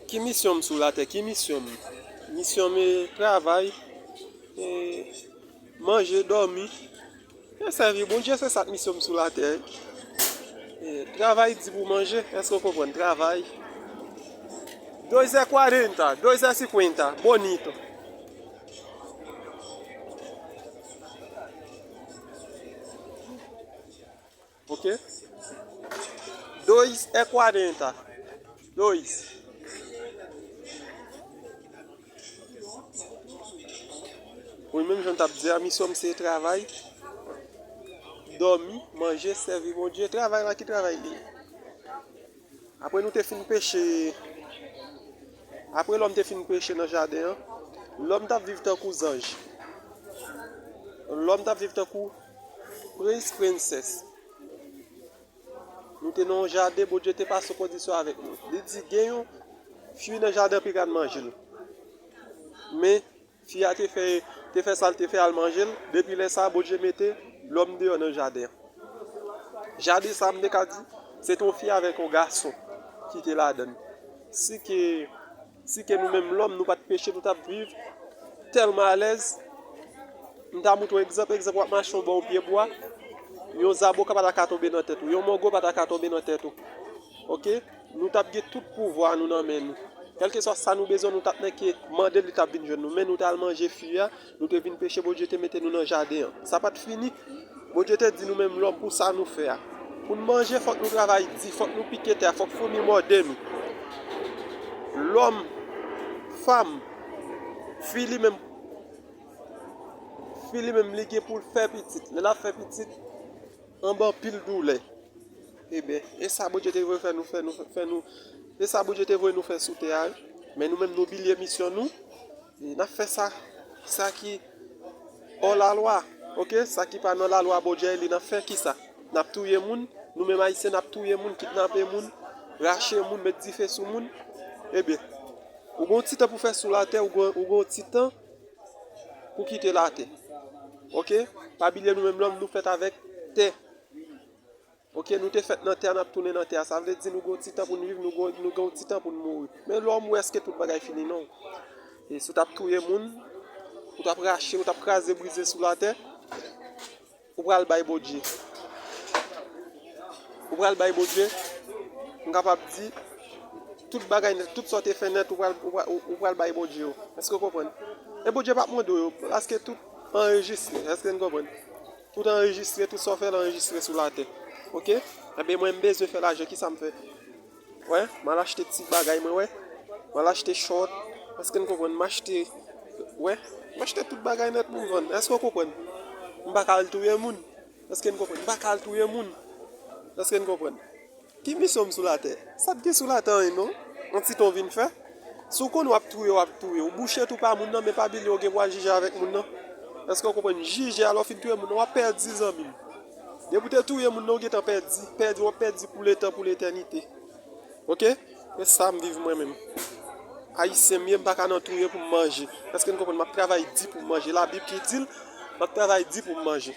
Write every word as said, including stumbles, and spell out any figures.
Ki misyon m sou latè? Ki misyon m? Misyon m e travay, e manje, dòmi, e sèvi Bondye. Se sa k misyon m sou latè. E travay di pou manje, èske w konprann? Travay. Dois é quarenta, dois é cinquenta, bonito. Ok? Dois é quarenta. Dois. Wi, menm jan m t ap di a, misyon m se travay, dòmi, manje, sèvi Bondye. Travay la, ki travay li ye? Apre nou te fin peche, apre lòm te fin peche nan jaden an, lòm t ap viv tankou zanj. Lòm t ap viv tankou prens, prensès. Nou te nan yon jaden, Bondye te pase yon kondisyon avèk nou. Li di gen yon fwi nan jaden an, piga n manje l. Men, fi a te fè, te fè sa l te fè, al manje l. Depi lè sa a, Bondye mete lòm deyò nan jaden an. Jaden sa a, m te ka di, se te yon fi avèk yon gason ki te ladan l. Si ke, si ke nou menm lòm, nou pa t peche, nou t ap viv tèlman alèz. M ta montre w egzanp, egzanp, w ap mache, w bò yon pye bwa, yon zaboka pa ta ka tonbe nan tèt ou, yon mango pa ta ka tonbe nan tèt ou. Ok? Nou t ap gen tout pouvwa nou nan men nou. Kèlkeswa sa nou bezwen, nou t ap nèk mande l, li t ap vin jwenn nou. Men nou t al manje fwi a, nou te vin peche, Bondye te mete nou nan jaden an. Sa pa t fini. Bondye te di nou menm lòm pou sa nou fè a. Pou n manje, fòk nou travay di, fòk nou pike tè a, fòk foumi mòde nou. Lòm, fanm, fi li menm, fi li menm, li gen pou l fè pitit. Lè l ap fè pitit, anba anpil doulè. Ebyen, e sa Bondye te voye fè nou, fè nou, fè nou, e sa Bondye te voye nou fè sou tè a, wi. Men nou menm, nou bliye misyon nou. E n ap fè sa, sa ki hors la loi, ok? Sa ki pa nan lalwa Bondye, li n ap fè ki sa? N ap touye moun, nou menm Ayisyen, n ap touye moun, kidnape moun, rache moun, met dife sou moun. Ebyen, ou gen yon ti tan pou fè sou latè, ou gen, ou gen yon ti tan pou kite latè. Ok? Pa bliye nou menm lòm, nou fèt avèk tè. Ok, nou te fèt nan tè a, n ap tounen nan tè a. Sa vle di nou gen yon ti tan pou n viv, nou gen, nou gen yon ti tan pou n mouri. Men lè w mouri, èske tout bagay fini? Non. E si w t ap touye moun, ou t ap rache, ou t ap kraze, brize sou latè, ou pral bay Bondye. Ou pral bay Bondye, m kapab di, tout bagay nèt, tout sa w te fè nèt, ou pral, ou pral, ou pral bay Bondye yo. Èske w konprann? E Bondye p ap mande w yo, paske tout anrejistre. Èske n konprann? Tout anrejistre, tout sa w fè la anrejistre sou latè. Ok? Enben, mwen, m bezwen fè lajan, kisa m fè? Wè, m al achte ti bagay mwen, wè. M al achte chòt. Èske n konprann? M achte, wè, m achte tout bagay nèt pou m vann. Èske w konprann? M pa ka al touye moun. Èske n konprann? M pa ka al touye moun. Èske n konprann? Ki misyon m sou latè? Sa t gen sou latè anyen non. Yon ti tan w vin fè. Si w konnen w ap touye, w ap touye. Ou bouche twou pa moun nan, men pa bliye w gen pou al jije avèk moun nan. Èske w konprann? Jije a, lè w fin touye moun nan, w ap pèdi, zanmi m. Depi w te touye moun nan, w gentan pèdi. Pèdi, w ap pèdi pou letan, pou letènite. Ok? E sa m viv mwen menm. Ayisyen m ye, m pa ka nan touye pou m manje. Èske n konprann? M ap travay di pou m manje. Labib ki di l, m ap travay di pou m manje.